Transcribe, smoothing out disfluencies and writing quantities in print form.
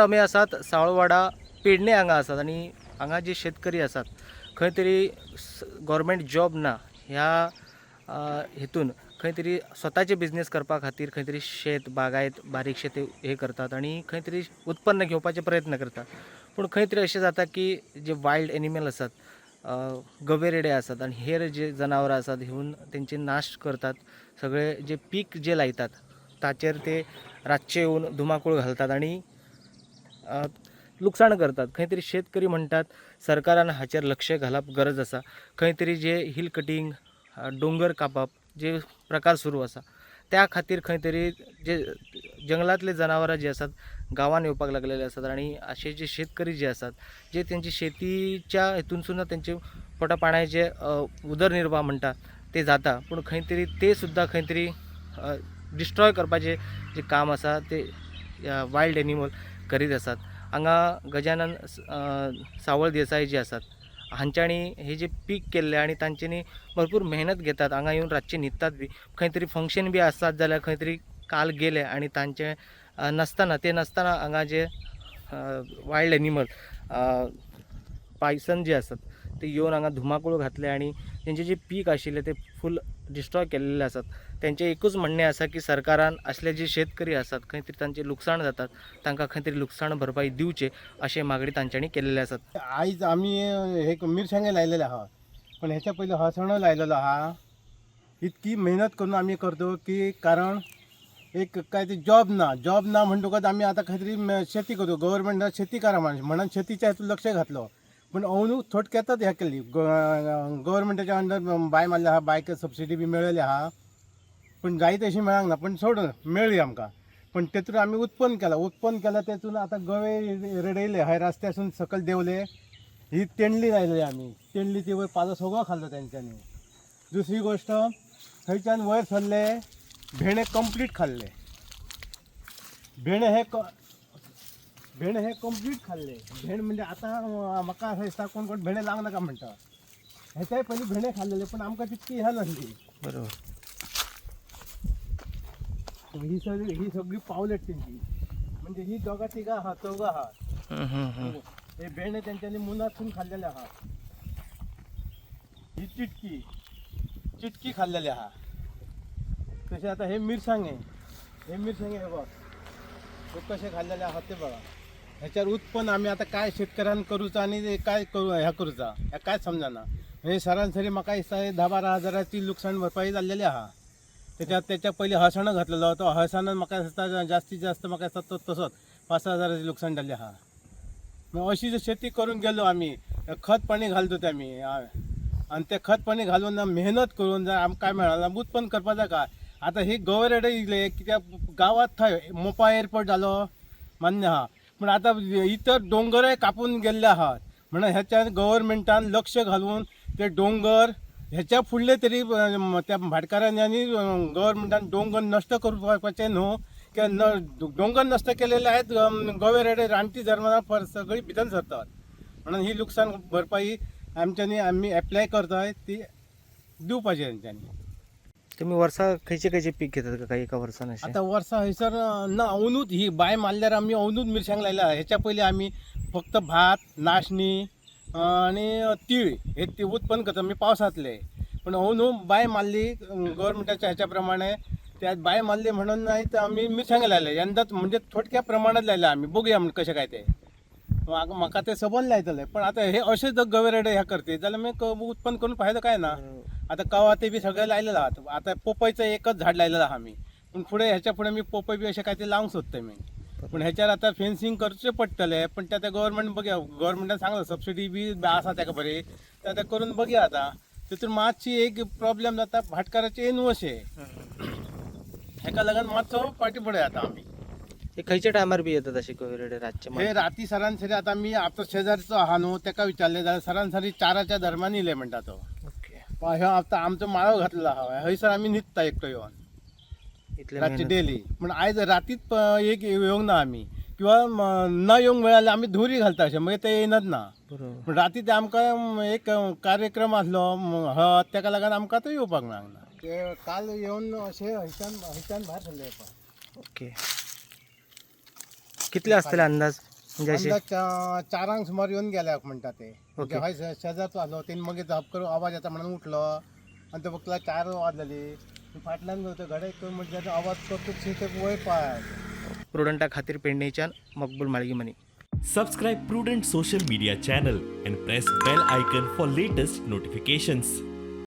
आमी आसात सावळवाडा पेडणे हांगा आसात आनी हांगा जे शेतकरी आसात खंय तरी गव्हर्मेंट जॉब ना ह्या हेतून खंय तरी स्वताचे बिजनेस करपा खातीर खंय तरी शेत बागायत बारीक शेत हे करतात आनी खंय तरी उत्पन्न घेवपाचे प्रयत्न करतात. पूण खंय तरी अशें जाता की जे वायल्ड एनिमल आसात, गवे रेडे आसात आनी हेर जे जनावरां आसात घेवन तेंचे नाश करतात. सगळे जे पीक जे लायतात ताचेर ते रातचे येवन धुमाकूळ घालतात आनी लुकसाण करतात. खंय तरी शेतकरी म्हणटात सरकारान हाचेर लक्ष घालप गरज आसा. खंय तरी जे हिल कटींग, दोंगर कापप जे प्रकार सुरू आसा त्या खातीर खंय तरी जे जंगलातले जनावरां जी आसात गांवान येवपाक लागलेले आसात आनी अशे जे शेतकरी जे आसात जे तेंची शेतीच्या हितून सुद्दां तेंचे पोटा पाण्याचे उदरनिर्वाह म्हणटा ते जाता, पूण खंय तरी ते सुद्दां खंय तरी डिस्ट्रॉय करपाचें जें काम आसा ते वायल्ड एनिमल करीत आसात. हांगा गजानन सावळ देसाय जे आसात हांच्यानी हे जे पीक केल्लें आनी तांच्यांनी भरपूर मेहनत घेतात. हांगा येवन रातचे न्हिदतात बी, खंय तरी फंक्शन बी आसतात जाल्यार खंय तरी काल गेले आनी तांचे नासतना ते नासतना हांगा जे वायल्ड एनिमल पायसन जे आसात ते येवन हांगा धुमाकूळ घातले आनी तेंचे जे पीक आशिल्लें ते फूल डिस्ट्रॉय केल्लेले आसात. तेंचें एकूच म्हणणें आसा की सरकारान असले जे शेतकरी आसात खंय तरी तांचें लुकसाण जातात तांकां खंय तरी लुकसाण भरपाई दिवचें अशें मागणी तांच्यांनी केल्लेले आसात. आयज आमी हे मिरसांगे लायलेले आहा, पण ह्याच्या पयलीं हळसणो लायलेलो आहा. इतकी मेहनत करून आमी करतो की कारण एक काय ते जॉब ना, जॉब ना म्हणटकच आमी आतां खंय तरी शेती करतो. गव्हर्मेंटान शेती करा म्हणून शेतीच्या हितून लक्ष घातलो, पूण अंदू थोडक्यातच ह्या केली. गव्हर्मेंटाच्या अंडर बाय मारले आहा, बायक सबसिडी बी मेळ्ळेली आहा, पूण जाय तशी मेळांक ना, पूण सोडून मेळ्ळी आमकां. पण तेतून आमी उत्पन्न केलां, उत्पन्न केलां तेतून आतां गवे रडयले हय रस्त्यासून सकयल देंवले. ही तेंडली लायलेली आमी, तेंडली ती वयर पालो सगळो खाल्लो तेंच्यांनी. दुसरी गोश्ट थंयच्यान वयर सरले भेणे कंप्लीट खाल्ले. भेणे हे भेणे हे कंप्लीट खाल्ले. भेण म्हणजे आतां म्हाका अशें दिसता कोण कोण भेणे लावंक नाका म्हणटा. हेच्याय पयलीं भेणे खाल्लेले, पण आमकां तितकी ह्या नासली. बरोबर. ही सगळी पावलेट तेंची, म्हणजे ही दोगां तिगां आहा, चौगां आहा. हे भेणे तेंच्यांनी मुनातसून खाल्लेले आहा. ही चिटकी चिटकी खाल्लेली आहा. तशें आतां हे मिरसांगे, हे मिरसांगे हे बघ हे कशे खाल्लेले आहात ते बघा. ह्याच्यावर उत्पन्न आमी आतां काय शेतकऱ्यान करूचा आनी ते काय करू ह्या करूचा ह्या काय समजना. हे सरासरी म्हाका दिसता हे 10-12 हजाराची लुकसाण भरपाई जाल्लेली आहा. त्याच्यात त्याच्या पयलीं हळसाणो घातलेलो, तो हळसाणान म्हाका दिसता जास्तीत जास्त म्हाका दिसता तो तसोच 5-6 हजाराची लुकसाण जाल्ली आहा. मग अशी जर शेती करून गेलो आमी, खत पाणी घालतो ते आमी, आनी ते खत पाणी घालून मेहनत करून जर आमकां काय मेळना उत्पन्न करपाचें काय. आतां ही गवे रेडे इले कित्याक गांवांत थंय मोपा एअरपोर्ट जालो मान्य आहा, पूण आतां इतर दोंगरय कापून गेल्ले आहात. म्हणून ह्याच्या गव्हर्मेंटान लक्ष घालून ते दोंगर ह्याच्या फुडले तरी त्या भाटकारांनी आनी गव्हर्मेंटान दोंगर नश्ट करपाचे न्हू, किंवा न दोंगर नश्ट केलेले आहेत गवे रेडे रानटी जनावरां पर सगळी भितर सरतात. म्हणून ही लुकसाण भरपाई आमच्यांनी आमी एप्लाय करताय ती दिवपाची तेंच्यांनी. तुम्ही वर्सा खंयचे खंयचे पीक घेतात का काही एका वर्सान अशें? आतां वर्सा हयसर ना, अंदूच ही बाय मारल्यार आमी अंदूच मिरसांग लायल्या. हेच्या पयलीं आमी फक्त भात, नाशणी आनी तीळ हे ते उत्पन्न करता आमी पावसांतले. पूण अंदू बाय मारली गव्हर्मेंटाच्या ह्याच्या प्रमाणे, त्या बाय मारली म्हणून नाही तर आमी मिरसांग लायले यंदाच, म्हणजे थोडक्या प्रमाणात लायले आमी. बघूया म्हण कशें काय ते. म्हाका ते सबंद लायतले, पण आतां हे अशें जर गवे रेडे ह्या करते जाल्यार मागीर उत्पन्न करून फायदो काय ना. आतां कवा ते बी सगळे लायलेले आहात. आतां पोपयचं एकच झाड लायलेलं आहा आमी, पूण फुडें ह्याच्या फुडें मी पोपय बी अशें काय ते लावंक सोदता मी. पूण ह्याच्यार आतां फेन्सिंग करचें पडटलें, पण ते आतां गव्हर्मेंट बघया, गव्हर्मेंटान सांगलां सबसिडी बी आसा ताका बरी, ते आतां करून बघया. आतां तितून मातशी एक प्रॉब्लेम जाता भाटकाराचे एनओशे, हेका लागून मातसो फाटीं पडया आतां आमी. हे खंयच्या टायमार बी येतात अशे गवे रेडे रातचे? हे राती सरासरी आतां मी आतां शेजारचो आहा न्हू तेका विचारलें जाल्यार सरासरी 4च्या दरम्यान येयले म्हणटा तो. ओके. ह्यो आतां आमचो माळो घातलेलो आहा, हयसर आमी न्हिदता एकटो येवन इतले रातचे मेहनत. डेली. पूण आयज रातीत एक येवंक ना आमी, किंवा न येवंक मेळ्ळ्यार आमी धुरी घालता अशें, मागीर ते येयनात ना. बरोबर. पूण राती ते आमकां एक कार्यक्रम आसलो हळद, तेका लागून आमकां तो येवपाक मेळना. ते काल येवन अशें हयच्यान हयच्यान भायर सरले. ओके, कितले आसतले अंदाज? म्हणजे अशें अंदाज 4 सुमार येवन गेल्या म्हणटा ते. ओके. हय, शेजारचो आसलो, तेणी मागीर जाप करून आवाज येता म्हणून उठलो आनी तो बघला 4 वाजलेली. फाटल्यान तो घडे म्हणजे आवाज करतूच ते वयर पाय. प्रुडंटा खातीर पेडणेच्यान Maqbool Malgimani. Subscribe Prudent Social Media channel and press bell icon for latest notifications.